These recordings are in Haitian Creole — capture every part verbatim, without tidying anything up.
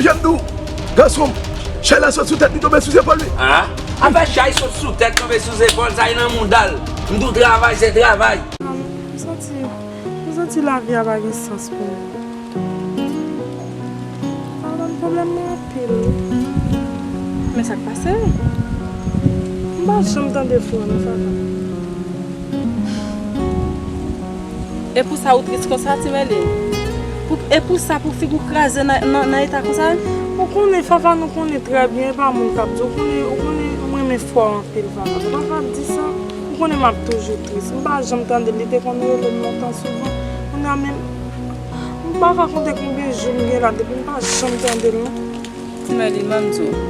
Jan m di w, gason m, chay la sot sou tèt li tonbe sou zepòl li. Ah, afè chay sot sou tèt tonbe sou zepòl, sa e nan mouda l. M di w travay se travay. M santi, m santi lavi a pa gen sans pou mwen. Sa ban m pwoblèm mwen anpil. Men sa k pase? M pa janm tande frè m, Fafa. E pou sa ou tris konsa, Ti Mèlin? Pou, e pou sa, pou figi w kraze nan, nan, nan eta konsa? Ou konnen, Fafa, nou konnen trè byen, e pa moun k ap di. Ou konnen, ou konnen, m renmen frè w anpil, Fafa. Ou pa ka ap di sa. Ou konnen m ap toujou tris. M pa janm tande l, li te konn rele m lontan souvan. Kounye a menm, m pa ka konte konbyen jou m gen la depi m pa janm tande l, non. Ti Mèlin, ban m di w.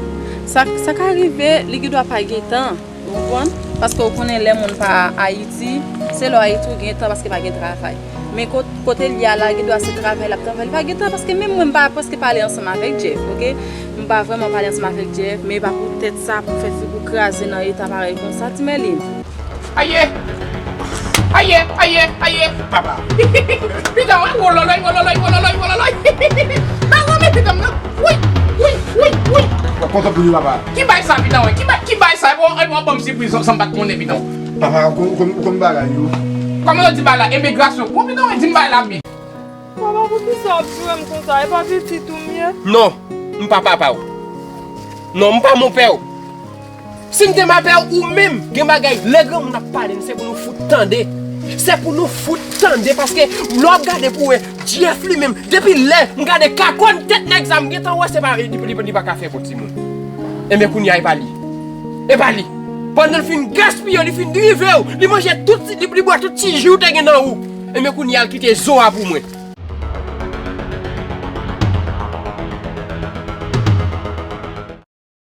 Sa, sa ka rive, li gendwa pa gen tan. Ou konprann? Paske ou konnen lè moun pa Ayiti, se lè w Ayiti ou gen tan paske pa gen travay. Men kot, kote l ye a la, gendwa se travay l ap travay, li pa gen tan paske menm mwen m pa prèske pale ansanm avèk Jeff, oke? M pa vrèman pale ansanm avèk Jeff, men e pa poutèt sa pou fè figi w kraze nan eta parèy konsa, Ti Mèlin. Aye! Aye, aye, aye! Papa! Pidan, wololoy, wololoy, wololoy, wololoy! Nan ranmen pidan m nan! Wi, wi, wi, wi! W ap kontan pou li, papa. Ki bay sa, pidan, wi? Ki bay, ki bay sa? E bon, e bon, ban m sipriz, sa m pa t konnen, pidan. Papa, ou konn, ou konn, ou konn bagay yo. Kòman yo di bay la? Imigrasyon. Bon, pidan, wi, di m bay la byen. Papa, poukisa w ap joure m konsa? E pa pitit ou m ye? Non, m pa papa w. Non, m pa monpè w. Si m te monpè w, ou menm, gen bagay, lè granmoun ap pale n, se pou nou fout tande. Se pou nou fout tande, paske lè w ap gade pou wè, Jeff li menm, depi lè m gade kakòn tèt nèg sa, m gentan wè se pa, li, li, li pa ka fè bon timoun. Enben kounye a, e pa li. E pa li. Pandan l fin gaspiye w, li fin drive w, li manje tout, li, li bwè tout ti ji w te gen nan ou. Enben kounye a, l kite zo a pou mwen.